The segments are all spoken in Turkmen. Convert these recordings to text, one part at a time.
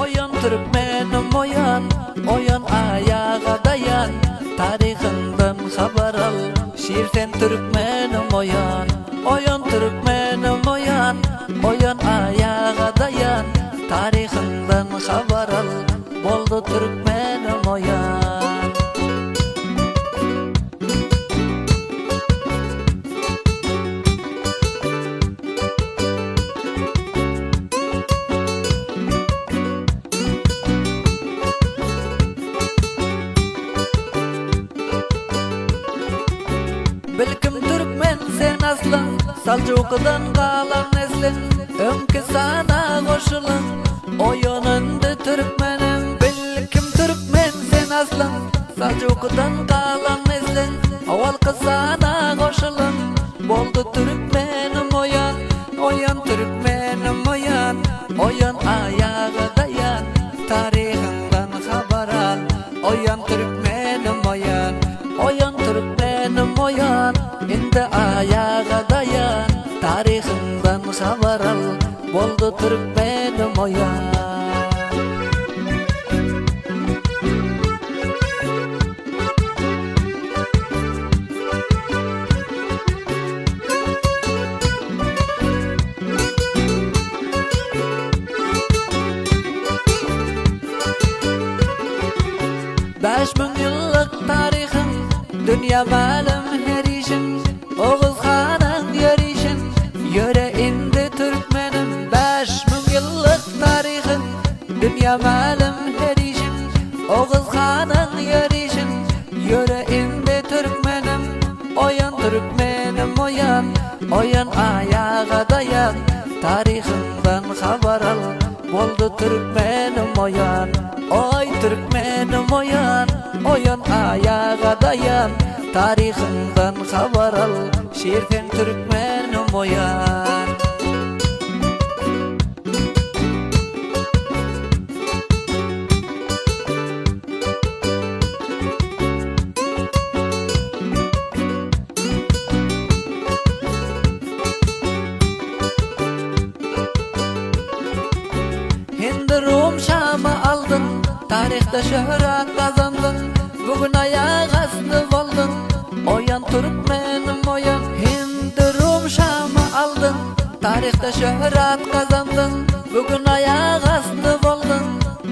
Oýan türkmenim oýan, oýan aýaga daýan, Taryhyňdan habar al, şir sen türkmenim oýan. Oýan türkmenim oýan, oýan aýaga daýan, Taryhyňdan habar al, boldy türkmenim oýan. Bilkim türkmen sen aslyň, Saljukydan galan nesliň, Öňki sana goşulyň, Oýanyndy türkmenim. Bilkim türkmen sen aslyň, Saljukydan galan nesliň, Owalky sana goşulyň, Boldy türkmenim oýan, Oýan türkmenim oýan, Oýan aýaga daýan, Taryhyňdan habar al, Oýan türkmenim oýan, Oýan türkmenim oýan, Indi aýaga daýan, Taryhyňdan habar al, Boldy türkmenim oýan. 5000 ýyllyk taryhyň dünýä mälim her işiň Oguz hanyň ýörişin ýöre indi türkmenim 5000 ýyllyk taryhyň dünýä mälim her işiň Oguz hanyň ýörişin ýöre indi türkmenim Oýan türkmenim oýan Oýan aýaga daýan Taryhyňdan habar al Boldy türkmenim oýan Oý türkmenim oýan Oýan aýaga daýan Taryhyňdan habar al Şir sen türkmenim oýan. Hindi Rum Şamy aldyň, Taryhda şöhrat gazandyň, Bu gün aýak asty bolduň, Oýan türkmenim oýan. Hindi Rum Şamy aldyň, Taryhda şöhrat gazandyň, Bu gün aýak asty bolduň,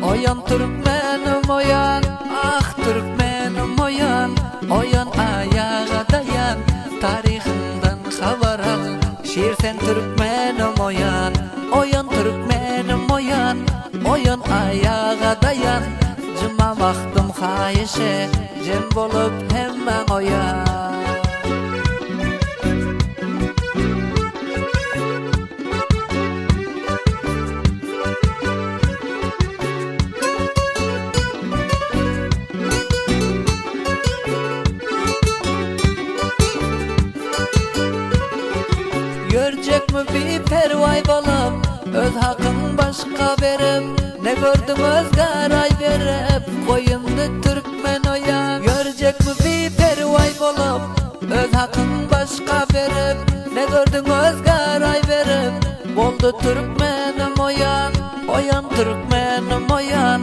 Oýan türkmenim oýan. Ah türkmenim oýan, Oýan aýaga daýan, Taryhyňdan habar al, Şir sen türkmenim oýan. Oýan türkmenim oýan, Oýan aýaga daýan, Juma wagtym haýyşy, Jem bolup hemmäň oýan. Ýörjekmi biperwaý bolup, Öz hakyň başga berip, Ne gördüň özgä raý berip, Goý indi türkmen oýan. Ýörjekmi biperwaý bolup, Öz hakyň başga berip, Ne gördüň özgä raý berip, Boldy türkmenim oýan. Oýan türkmenim oýan,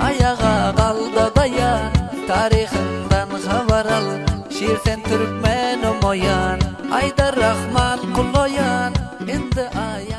Aýaga galda daýan, Taryhyňdan habar al, Şir sen türkmenim oýan. Aýdar Rahman kul oýan, Indi aýaga.